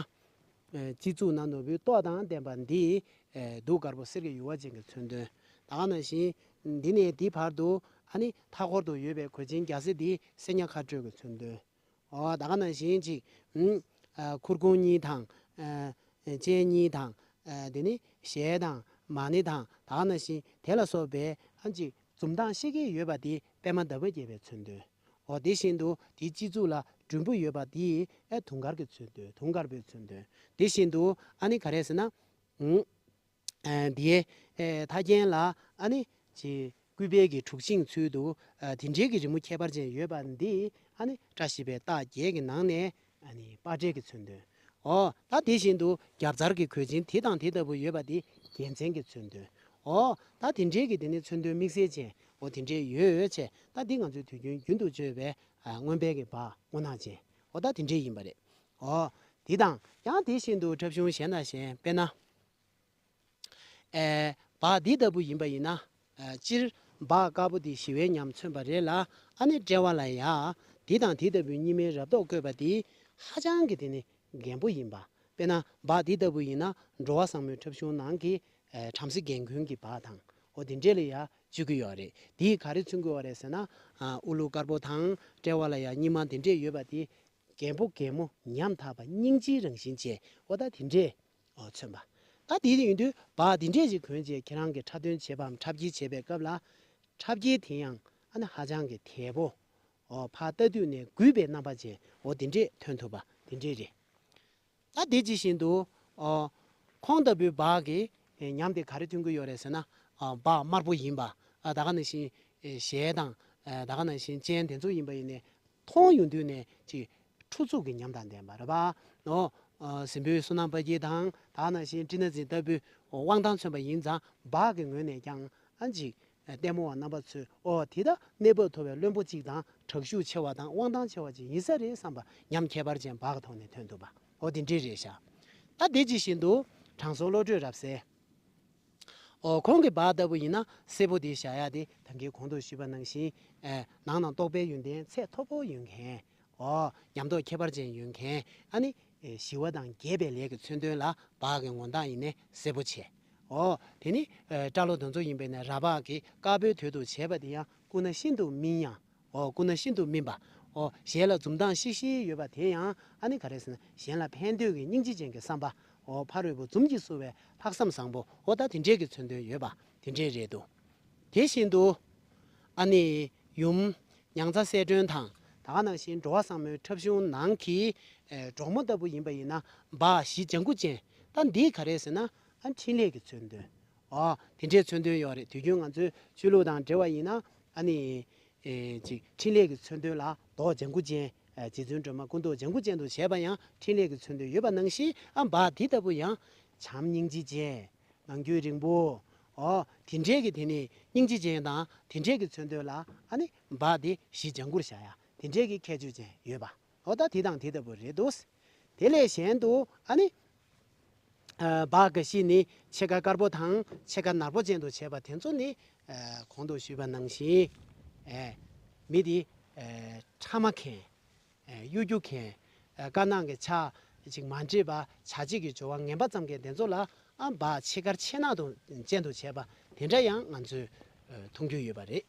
ཨེ་སྤྱི་གཙུག་ན་ནོར་བུའི་ཏོག་དང་ལྡན་པ་འདི། ཨེ་གདུགས་དཀར་པོ་གསེར་གྱི་ཡུ་བ་ཅན་གྱི་མཚོན་དོན། ད་ག་ནང་བཞིན་འདི་ནས་འདི་བར་དུ་ཨ་ནི་མཐའ་འཁོར་དུ་ཡོད་པའི་གོས་ཆེན་རྒྱ་སེ་འདི་སེར་ཉ་ཁ་སྤྲོད་ཀྱི་མཚོན་དོན། འོ་ད་ག་ནང་བཞིན་ཅིག་ཨུམ། ཨ་ཁུར་ཁུང་གཉིས་དང་། ཨ་ སྤྱན་གཉིས་དང་། དེ་ནི་ཞལ་དང་མ་ཎི་དང་ད་ག་ནང་བཞིན་དེ་ལ་སོགས་པའི་ཨ་ཅིག་འཛུམ་མདངས་ཤིག་གེ་ཡོད་པ་དེ་པདྨ་ཟླ་བ་རྒྱས་པའི་མཚོན་དོན། འོ་དེ་བཞིན་དུ་དེའི་སྤྱི་གཙུག་ལ་མགྲོན་པོ་ཡོད་པ་དེ་ཨེ་དུང་དཀར་གྱི་མཚོན་དོན། དུང་དཀར་པོའི་མཚོན་དོན། དེ་བཞིན་དུ་ཨ་ནི་ག་རེ་ཟེར་ན། ཨ་དེའི་ཨེ་མཐའ་རྒྱན་ལ་ཨ་ནི་ཅིག་སྐུད་པའི་གི་གྲུ་བཞིའི་ཚུལ་དུ་ཨ་དེ་འདྲའི་གི་རི་མོ་ཁྱད་པར་ཅན་ཡོད་པ་འདི་ཨ་ནི་བཀྲ་ཤིས་པའི་རྟགས་བརྒྱད་ཀྱི་ནང་ནས་ཨ་ནི་དཔལ་སྤྲེལ་གྱི་མཚོན་དོན། འོ་ད་དེ་བཞིན་དུ་རྒྱབ་རྩར་གྱི་གོས་ཆེན་དེ་དང་དེ་ལྟ་བུ་ཡོད་པ་དེ་རྒྱལ་མཚན་གྱི་མཚོན་དོན། འོ་ད་དེ་འདྲའི་གི་དེ་ནི་མཚོན་དོན་དམིགས་བསལ་ཅན་འོ་དེ་འདྲའི་ཡོད་ཡོད་ཅེས་ད་འདི་ང་ཚོའི་དུས་རྒྱུན་རྒྱུན་དུ་སྤྱོད་པའི་ཨ་མངོན་པའི་གི་འབག་སྔོ་ནག་ཅན་འོ་ད་དེ་འདྲའི་ཡིན་པ་རེད། འོ་དེ་དང་ཡང་དེ་བཞིན་དུ་འཁྲབ་གཞུང་གཞན་དང་གཞན་དཔེར་ན། ཨེ་འབག་འདི་ལྟ་བུ་ཡིན་པ་ཡིན་ན། ཨ་སྤྱིར་འབག་དཀར་པོ་འདི་ཞི་བའི་ཉམས་མཚོན་པ་རེད་ལ་ཨ་ནི་དཔྲལ་བ་ལ་ཡ། འདི་དང་འདི་ལྟ་བུའི་སྙེ་མའི་རབ་རྟོག་བཀོད་པ་འདི་ཧ་ཅང་གི་དེ་ནི་རྒན་པོ་ཡིན་པ། དཔེར་ན་འབག་འདི་ལྟ་བུ་ཡིན་ན་འགྲོ་བ་བཟང་མོའི་འཁྲབ་གཞུང་ནང་གི་ཨེ་བྲམ་ཟེ་རྒན་རྒོན་གྱི་འབག་དང་འོ་དེ་འདྲས་ལ་ཡ་བརྗོད་ཀྱི་ཡོད་རེད། འདིས་ག་རེ་མཚོན་གྱི་ཡོད་རེད་ཟེར་ན། ཨ་དབུ་ལུ་དཀར་པོ་དང་དཔྲལ་བ་ལ་ཡ་སྙེ་མ་དེ་འདྲས་ཡོད་པ་དེ། རྒན་པོ་རྒན་མོ་ཉམ་ཐག་པ་སྙིང་རྗེའི་རང་བཞིན་ཅན་འོ་ད་དེ་འདྲས་འོ་མཚོན་པ། ད་དེ་ཡིན་དུས་འབག་དེ་འདྲས་ཅིག་གོན་བྱས་ཁྱེད་རང་གི་འཁྲབ་སྟོན་བྱེད་པའམ་འཁྲབ་ཁྱེར་བྱེད་པའི་སྐབས་ལ་འཁྲབ་ཁྱེར་དེ་ཡང་ཨ་ནི་ཧ་ཅང་གི་དལ་པོ་འོ་ཕར་ལྟ་དུས་ནས་རྒུད་པའི་རྣམ་པ་ཅན་འོ་དེ་འདྲས་ཐོན་ཐུབ་པ་དེ་འདྲས་རེད། ད་དེ་ཇི་བཞིན་དུ་འོ་ཁོང་ལྟ་བུའི་འབག་གི་ཉམས་དེ་ག་རེ་ཐོན་གྱི་ཡོད་རེད་ཟེར་ན། འོ་འབག་དམར་པོ་ཡིན་པ། ཨ་ད་ག་ནང་བཞིན་ཞལ་དང་ཨ་ད་ག་ནང་བཞིན་སྤྱན་དེ་ཚོ་ཡིན་པ་ཡིན་ནའི་མཐོང་ཡོང་དུས་ནས་ཅིག་ཁྲོ་ཚུགས་ཀྱི་ཉམས་དང་ལྡན་པ་རེད་པ། ནོ། ཨ་སྲིན་པོའི་བསོད་ནམས་དཔལ་སྐྱེས་དང་ད་ག་ནང་བཞིན་ཏྲི་ན་ཛི་ལྟ་བུའི་དབང་ཐང་མཚོན་པ་ཡིན་ཙང་འབག་གི་ངོས་ནས་ཀྱང་ཨ་ཅིག་ལྟད་མོ་བ་རྣམ་པ་ཚོས་ཨོ་དེ་ད་གནས་བབ་མཐོ་བའི་བློན་པོ་གཅིག་དང་དྲག་ཤུགས་ཆེ་བ་དང་དབང་ཐང་ཆེ་བ་ཅིག་ཡིན་ས་རེད་བསམ་པ་ཉམས་ཁྱད་པར་ཅན་འབག་གི་ཐོག་ནས་ཐོན་ཐུབ་པ་ཨོ་དེ་འདྲས་རེད་ཤག་ད་དེ་ཇི་བཞིན་དུ་དྲང་སྲོང་བློ་གྲོས་རབ་གསལ། ཨོ་ཁོང་གི་འབག་ལྟ་བུ་ཡིན་ན་སེར་པོ་དེ་བཞག་ཡ་དེ་ད་གིན་གོང་དུ་ཞུས་པ་ནང་བཞིན་ཨེ་ནང་ན་རྟོགས་པའི་ཡོན་ཏན་ཚད་མཐོ་པོ་ཡོད་མཁན། ཨོ་ཉམས་རྟོགས་ཁྱད་པར་ཅན་ཡོད་མཁན་ཨ་ནི་ཨེ་ཞི་བ་དང་རྒྱས་པའི་ལས་ཀྱི་མཚོན་དོན་ལ་འབག་གི་ངོ་མདངས་ཡིན་ནའི་སེར་པོ་བྱས། ཨོ་དེ་ནི་ཨེ་སྐྲ་ལོ་དེ་ཚོ་ཡིན་པས་ན་ར་ལྤགས་ཀྱི་དཀར་པོའི་དོད་དུ་བྱས་པ་དེ་ཡང་སྐུ་ན་ཤིན་ཏུ་སྨིན་ཡང་། འོ་སྐུ་ན་ཤིན་ཏུ་སྨིན་པ། འོ་ཞལ་ལ་འཛུམ་མདངས་ཤིག་ཤིག་ཡོད་པ་དེ་ཡང་ཨ་ནི་ག་རེ་ཟེར་ན་གཞན་ལ་ཕན་འདོད་ཀྱི་སྙིང་རྗེ་ཅན་གྱི་བསམ་པ། འོ་ཕ་རོལ་པོ་འཛུམ་གྱིས་བསུ་བའི་ལྷག་བསམ་བཟང་པོ་འོ་ད་དེ་འདྲས་ཀྱི་མཚོན་དོན་ཡོད་པ་དེ་འདྲས་རེད་འདུག་དེ་བཞིན་དུ་ཨ་ནི་ཡུམ་མྱང་ཚ་གསལ་སྒྲོན་དང་ད་ག་ནང་བཞིན་འགྲོ་བ་བཟང་མོའི་འཁྲབ་གཞུང་ནང་གི་ཨེ་འབྲོག་མོ་ལྟ་བུ་ཡིན་པ་ཡིན་ན་འབག་བཞི་ལྗང་གུ་ཅན། ད་འདི་ག་རེ་ཟེར་ན་ཨ་འཕྲིན་ལས་ཀྱི་མཚོན་དོན། འོ་དེ་འདྲའི་མཚོན་དོན་ཡོད་རེད། དུས་རྒྱུན་ང་ཚོའི་ཆོས་ལུགས་དང་འབྲེལ་བ་ཡིན་ན་ཨ་ནི། ཨེ་ཅིག་འཕྲིན་ལས་ཀྱི་མཚོན་དོན་ལ་མདོག་ལྗང་གུ་ཅན། ཨེ་རྗེ་བཙུན་སྒྲོལ་མ་སྐུ་མདོག་ལྗང་གུ་ཅན་དུ་བྱས་པ་ཡང་འཕྲིན་ལས་ཀྱི་མཚོན་དོན་ཡོད་པ་ནང་བཞིན་ཨ་འབག་འདི་ལྟ་བུ་ཡང་བྱམས་སྙིང་རྗེ་ཅན། ངང་རྒྱུད་རིང་པོ། འོ་དེ་འདྲའི་གི་དེ་ནི་སྙིང་རྗེ་ཅན་དང་དེ་འདྲའི་གི་མཚོན་དོན་ལ་ཨ་ནི་འབག་འདི་བཞི་ལྗང་གུར་བཞག་ཡ་དེ་འདྲའི་གི་ཁྱད་ཆོས་ཅན་ཡོད་པ། འོ་ད་དེ་དང་དེ་ལྟ་བུ་རེད་འདུག་དེ་ལས་གཞན་དུ་ཨ་ནི། ཨ་འབག་འགའ་ཞིག་ནི་ཕྱེད་ཀ་དཀར་པོ་དང་ཕྱེད་ཀ་ནག་པོ་ཅན་དུ་བྱས་པ་དེ་ཚོ་ནི་ཨ་གོང་དུ་ཞུས་པ་ནང་བཞིན་ཨེ་མི་དེ་ཨེ་ཕྲ་མ་མཁན། ཨེ་གཡོ་སྒྱུ་མཁན། ཨེ་དཀར་ནག་གི་ཆ་ཅིག་མ་འདྲེས་པ་བྱ་བྱེད་ཀྱི་སྦྱོར་བ་ངན་པ་ཙམ་མཁན་དེ་ཚོ་ལ་ཨ་འབག་ཕྱེད་ཀ་ཕྱེད་ནག་དུ་ཅན་དུ་བྱས་པ་དེ་འདྲ་ཡང་ང་ཚོས་ཨེ་མཐོང་རྒྱུ་ཡོད་པ་རེད།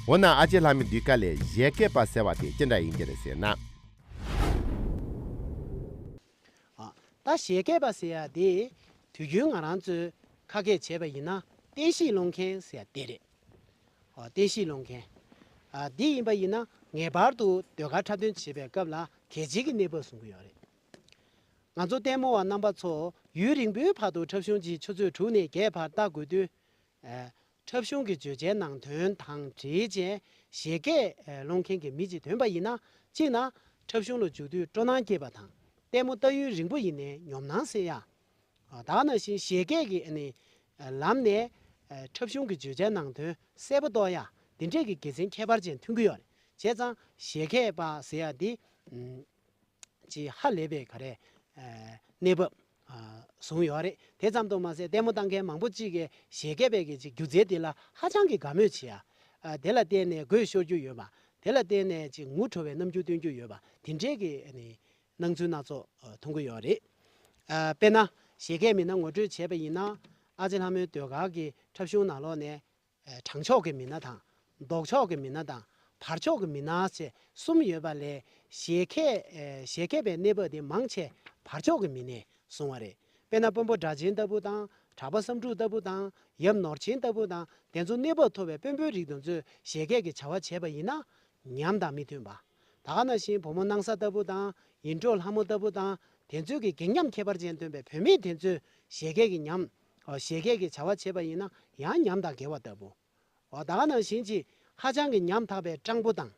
འོ་ན་ཨ་ཅེ་ལྷ་མོའི་ཟློས་གར་ལས་བཞད་གད་པ་ཟེར་བ་དེ་ཅི་འདྲ་ཡིན་གྱི་རེད་ཟེར་ན། ཨ་ད་བཞད་གད་པ་ཟེར་ཡ་དེ་དུས་རྒྱུན་ང་རང་ཚོས་ཁ་སྐད་བྱས་པ་ཡིན་ན་བསྟན་བཤིག་སློང་མཁན་ཟེར་ཡ་དེ་རེད། ཨ་བསྟན་བཤིག་སློང་མཁན། ཨ་འདི་ཡིན་པ་ཡིན་ན་ངེས་པར་དུ་ཟློས་གར་འཁྲབ་སྟོན་བྱེད་པའི་སྐབས་ལ་གལ་ཆེ་གི་གནས་བབ་བཟུང་གི་ཡོད་རེད། ང་ཚོ་ལྟད་མོ་བ་རྣམ་པ་ཚོ་ཡུན་རིང་པོའི་བར་དུ་འཁྲབ་གཞུང་གི་ཆུ་ཚོད་དྲུག་ནས་བརྒྱད་བར་ལྟ་དགོས་དུས། ཨ་འཁྲབ་གཞུང་གི་བརྗོད་བྱའི་ནང་དོན་དང་འབྲེལ་བྱས་བཞད་གད་སློང་མཁན་གྱི་མི་ཅིག་ཐོན་པ་ཡིན་ན་གཅིག་ན་འཁྲབ་གཞུང་ལ་འཇུག་དུས་སྤྲོ་སྣང་སྐྱེས་པ་དང་ལྟད་མོ་ལྟ་ཡུན་རིང་པོ་ཡིན་ནའི་ཉོབ་སྣང་སེལ་ཡ། ཨ་ད་ག་ནང་བཞིན་བཞད་གད་ཀྱི་ཨ་ནི་ལམ་ནས་ཨ་འཁྲབ་གཞུང་གི་བརྗོད་བྱའི་ནང་དོན་གསལ་པོ་རྟོགས་ཡ་འདི་འདྲས་ཀྱི་དགེ་མཚན་ཁྱད་པར་ཅན་ཐོན་གྱི་ཡོད་རེད། བྱས་ཙང་བཞད་གད་པ་ཟེར་ཡ་འདི་ཨམ་ཅིག་ཧ་ལས་པའི་ག་རེ་ཨ་གནས་བབ་ཨ་བཟུང་ཡོད་རེད། དེ་ཙམ་དུ་མ་ཟད་ལྟད་མོ་ལྟ་མཁན་མང་པོ་ཅིག་གིས་བཞད་གད་པའི་གི་ཅིག་སྒྱུ་རྩལ་འདི་ལ་ཧ་ཅང་གི་དགའ་མོས་བྱེད་ཡ། ཨ་དེ་ལ་བརྟེན་ནས་མགོ་ཤོར་རྒྱུ་ཡོད་པ། དེ་ལ་བརྟེན་ནས་ཅིག་ངུ་བྲོ་བའི་རྣམ་འགྱུར་སྟོན་རྒྱུ་ཡོད་པ་དེ་འདྲས་ཀྱི་ཨ་ནི་སྣང་ཚུལ་སྣ་ཚོགས་ཨ་མཐོང་གི་ཡོད་རེད། ཨ་དཔེར་ན་བཞད་གད་མི་སྣ་ངོ་སྤྲོད་བྱས་པ་ཡིན་ན་ཨ་ཅེ་ལྷ་མོའི་ཟློས་གར་གྱི་འཁྲབ་གཞུང་ནང་ལོགས་ནས་ཨ་དྲང་ཕྱོགས་ཀྱི་མི་སྣ་དང་ལྡོག་ཕྱོགས་ཀྱི་མི་སྣ་དང་ བར་ཕྱོགས་ཀྱི་མི་སྣ་བཅས་གསུམ་ཡོད་པ་ལས་བཞད་གད་ཨེ་བཞད་གད་པའི་གནས་བབ་དེ་མང་ཆེ་བར་ཕྱོགས་ཀྱི་མི་སྣས་བཟུང་བ་རེད། དཔེར་ན་དཔོན་པོ་སྒྲ་གཅན་ལྟ་བུ་དང་གྲགས་པ་བསམ་འཁྲུག་ལྟ་བུ་དང་ཡབ་ནོར་ཆེན་ལྟ་བུ་དང་དེ་ཚོ་གནས་བབ་མཐོ་བའི་དཔོན་པོའི་རིགས་དེ་ཚོས་བཞད་གད་ཀྱི་བྱ་བ་བྱས་པ་ཡིན་ན་ཉམས་དང་མི་མཐུན་པ། ད་ག་ནང་བཞིན་བུ་མོ་སྣང་ས་ལྟ་བུ་དང་ཡིད་འཕྲོག་ལྷ་མོ་ལྟ་བུ་དང་དེ་ཚོའི་གི་སྒེག་ཉམས་ཁྱད་པར་ཅན་སྟོན་པའི་བུད་མེད་དེ་ཚོས་བཞད་གད་ཀྱི་ཉམས་ཨོ་བཞད་གད་ཀྱི་བྱ་བ་བྱས་པ་ཡིན་ན་ཡང་ཉམས་དང་འགལ་བ་ལྟ་བུ། འོ་ད་ག་ནང་བཞིན་གྱི་ཧ་ཅང་གི་ཉམ་ཐག་པའི་སྤྲང་པོ་དང་།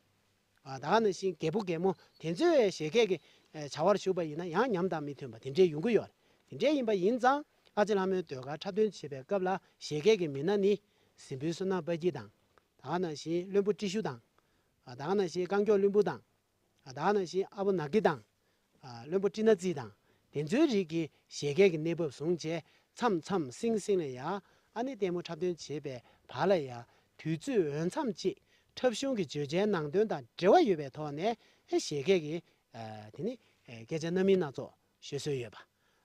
འོ་ད་ག་ནང་བཞིན་རྒད་པོ་རྒད་མོ་དེ་ཚོས་བཞད་གད་ཀྱི་ཨེ་བྱ་བར་ཞུགས་པ་ཡིན་ན་ཡང་ཉམ་དང་མི་མཐུན་པ་དེ་འདྲས་ཡོང་གི་ཡོད་རེད། དེ་འདྲས་ཡིན་པ་ཡིན་ཙང་ཨ་ཅེ་ལྷ་མོའི་ཟློས་གར་འཁྲབ་སྟོན་བྱེད་པའི་སྐབས་ལ་བཞད་གད་ཀྱི་མི་སྣ་ནི་གཟིམ་དཔོན་བསོད་ནམས་དཔལ་སྐྱིད་དང་། ད་ག་ནང་བཞིན་བློན་པོ་ཀྲི་ཤུ་དང་། འོ་ད་ག་ནང་བཞིན་རྐང་མགྱོགས་བློན་པོ་དང་། ད་ག་ནང་བཞིན་ཨ་བོ་ནག་གི་དང་། བློན་པོ་ཀྲི་ན་ཙི་དང་། དེ་ཚོའི་རིགས་ཀྱི་བཞད་གད་ཀྱི་གནས་བབ་བཟུང་བྱས་མཚམས་མཚམས་སིང་སིང་ལ་ཡ། ཨ་ནི་ལྟད་མོ་འཁྲབ་སྟོན་བྱེད་པའི་བར་ལ་ཡ། དུས་ཚོད་འོས་འཚམ་ཅིག་འཁྲབ་གཞུང་གི་བརྗོད་བྱའི་ནང་དོན་དང་འབྲེལ་བ་ཡོད་པའི་ཐོག་ནས་ཨེ་བཞད་གད་ཀྱི་ཨ་དེ་ནི་ཨེ་སྐད་ཆ་སྣ་མིན་སྣ་ཚོགས་ཤོད་སྲོལ་ཡོད་པ།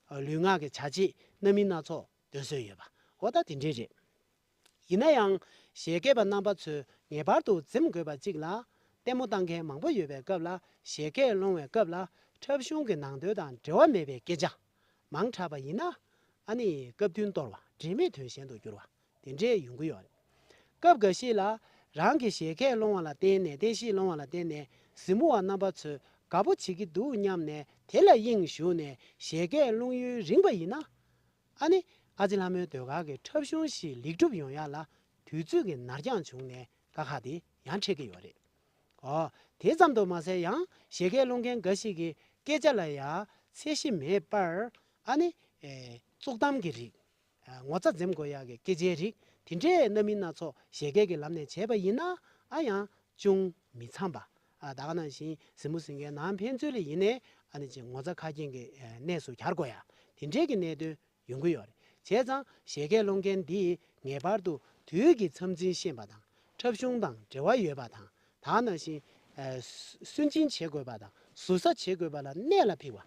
ཨ་ལུས་ངག་གི་བྱ་བྱེད་སྣ་མིན་སྣ་ཚོགས་འདོན་སྲོལ་ཡོད་པ། འོ་ད་དེ་འདྲས་རེད། ཡིན་ན་ཡང་བཞད་གད་པ་རྣམ་པ་ཚོས་ངེས་པར་དུ་འཛེམ་དགོས་པ་གཅིག་ལ། ལྟད་མོ་ལྟ་མཁན་མང་པོ་ཡོད་པའི་སྐབས་ལ་བཞད་གད་སློང་བའི་སྐབས་ལ་འཁྲབ་གཞུང་གི་ནང་དོན་དང་འབྲེལ་བ་མེད་པའི་སྐད་ཆ་མང་དྲགས་པ་ཡིན་ན། ཨ་ནི་སྐབས་བསྟུན་སྟོར་བ་འབྲེལ་མེད་དོན་གཞན་དུ་འགྱུར་བ་དེ་འདྲས་ཡོང་གི་ཡོད་རེད། སྐབས་འགའ་ཞིག་ལ་རང་གི་བཞད་གད་སློང་བ་ལ་བརྟེན་ནས་བསྟན་བཤིག་སློང་བ་ལ་བརྟེན་ནས་གཟིགས་མོ་བ་རྣམ་པ་ཚོས་དགའ་པོ་བྱེད་ཀྱི་འདུག་སྙམ་ནས་དེ་ལ་དབྱིངས་ཞུགས་ནས་བཞད་གད་སློང་ཡུན་རིང་པ་ཡིན་ན། ཨ་ནི་ཨ་ཅེ་ལྷ་མོའི་ཟློས་གར་གྱི་འཁྲབ་གཞུང་ཞིག་ལེགས་གྲུབ་ཡོང་ཡ་ལ་དུས་ཚོད་ཀྱི་ནར་འགྱངས་བྱུང་ནས་དཀའ་ཁག་དེ་ཡང་འཕྲད་ཀྱི་ཡོད་རེད། འོ། དེ་ཙམ་དུ་མ་ཟད་ཡང་བཞད་གད་སློང་མཁན་འགའ་ཞིག་གིས་སྐད་ཆ་ལ་ཡ་ཚད་གཞི་མེད་པར་ཨ་ནི་ཨེ་བཙོག་གཏམ་གྱི་རིགས། ཨ་ངོ་ཚ་འཛེམ་དགོས་ཡག་གི་སྐད་ཆའི་རིགས་དེ་འདྲའི་སྣ་མིན་སྣ་ཚོགས་བཞད་གད་ཀྱི་ལམ་ནས་བྱས་པ་ཡིན་ན་ཨ་ཡང་ཅུང་མི་འཚམ་པ། ཨ་ད་ག་ནང་བཞིན་གཟིགས་མོ་གཟིགས་མཁན་ནང་ཕན་ཚུན་ལ་ཡིན་ནའི་ཨ་ནི་ཅིག་ངོ་ཚ་ཁ་སྐྱེངས་ཀྱི་ཨ་གནས་སུ་གྱར་དགོས་ཡ་དེ་འདྲའི་གི་གནད་དོན་ཡོང་གི་ཡོད་རེད། བྱས་ཙང་བཞད་གད་སློང་མཁན་འདིས་ངེས་པར་དུ་དུས་ཀྱི་མཚམས་འཛིན་ཤེས་པ་དང་འཁྲབ་གཞུང་དང་འབྲེལ་བ་ཡོད་པ་དང་ད་ག་ནང་བཞིན་ཨ་སུན་འབྱིན་བྱེད་དགོས་པ་དང་ཟུར་ཟ་བྱེད་དགོས་པ་ལ་གནད་ལ་འཕིགས་པ།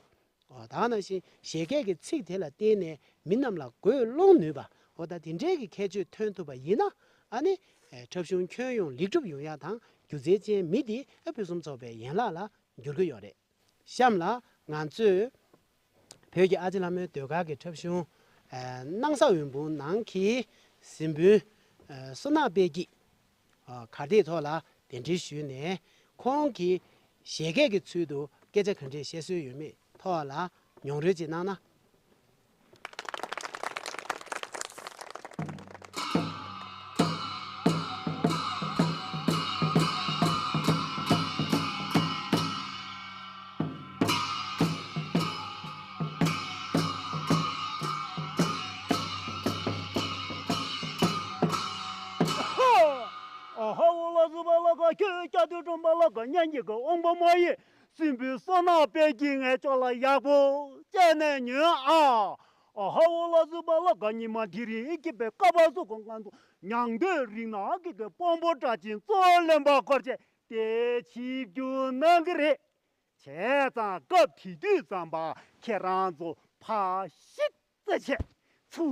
འོ་ད་ག་ནང་བཞིན་བཞད་གད་ཀྱི་ཚིག་དེ་ལ་བརྟེན་ནས་མི་རྣམས་ལ་དགོད་སློང་ནུས་པ། འོ་ད་དེ་འདྲའི་གི་ཁྱད་ཆོས་ཐོན་ཐུབ་པ་ཡིན་ན་ཨ་ནི་ཨེ་འཁྲབ་གཞུང་ཁྱོན་ཡོངས་ལེགས་གྲུབ་ཡོང་ཡ་དང་སྒྱུ་རྩལ་ཅན་མི་དེ་ཨ་ཕུན་སུམ་ཚོགས་པའི་ཡན་ལག་ལ་འགྱུར་གི་ཡོད་རེད། གཤམ་ལ་ང་ཚོས་བོད་ཀྱི་ཨ་ཅེ་ལྷ་མོའི་ཟློས་གར་གྱི་འཁྲབ་གཞུང་ཨེ་སྣང་ས་འོད་འབུམ་ནང་གི་གཟིམ་དཔོན་ཨེ་བསོད་ནམས་དཔལ་སྐྱིད། ཨ་གར་སྟེགས་ཐོག་ལ་གདན་འདྲེན་ཞུས་ནས་ཁོང་གིས་བཞད་གད་ཀྱི་ཚུལ་དུ་སྐད་ཆ་ག་འདྲས་བཤད་སྲོལ་ཡོད་མེད་ཐོག་ལ་མྱོང་རོལ་ཅིག་གནང་ན། ཨ་ཧ་འོ་ལ་ཟུ་བ་ལ་ག་ཁྱོད་སྐྱ་དུས་གྲོང་པ་ལ་ག་སྙན་གྱི་ག་ཨོང་པ་མ་ཡིན། སྲིན་པོའི་བསོད་ནམས་དཔལ་གྱིས་ངའི་ཅོག་ལ་ཡག་པོ་བཅད་ནས་ཉོན་ཨ། ཨ་ཧ་འོ་ལ་ཟུ་བ་ལ་ག་ཉི་མ་དེ་རིང་སྐྱིད་པའི་ཀ་བ་སུ་གོ་ང་ཚོ་མྱང་འདོད་རིག་ན་གི་གི་དཔོན་པོ་གྲགས་ཅན་གཙོ་བོ་ལེན་པ་སྐོར་བྱས་དེ་ཆིབས་བསྒྱུར་གནང་གི་རེད། བྱས་ཙང་སྐབས་དེ་དུས་ཙམ་པ་ཁྱེད་རང་ཚོ་ཕ་ཤིག་ཙེ་ཆེ། ཚུ་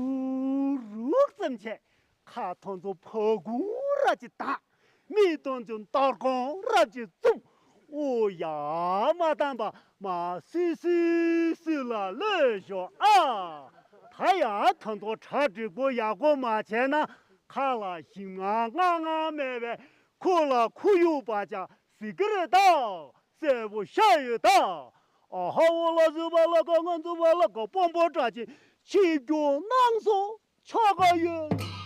རུག་ཙམ་ཆེ། ཁ་ཐོན་ཚོ་ཕ་གུང་རབ་ཅིག་དང་། མིག་ཐོན་ཚོ་སྟར་གོང་རབ་ཅིག་བཙུམ། ཨོ་ཡ་མ་བཏང་པ་མ་སུས་སུས་སུས་ལ་ལོས་ཞོག་ཨ། ད་ཡ་ཐོན་ཚོ་གྲ་སྒྲིག་པོ་ཡག་པོ་མ་བྱས་ན་ཁ་ལ་ཞིམ་ངང་ངང་ངང་མེད་པའི་ཁུ་ལ་ཁུ་ཡུག་པ་ཅག་ཟི་གི་རེད་ད། གསལ་པོ་ཤ་ཡོད་ད། ཨ་ཧ་འོ་ལ་ཟི་བ་ལ་ག་ང་ཚོ་བ་ལ་ག་དཔོན་པོ་འདྲ་ཅིག་ཆིབས་བསྒྱུར་གནང་སོང་ཆོག་ག་ཡོད།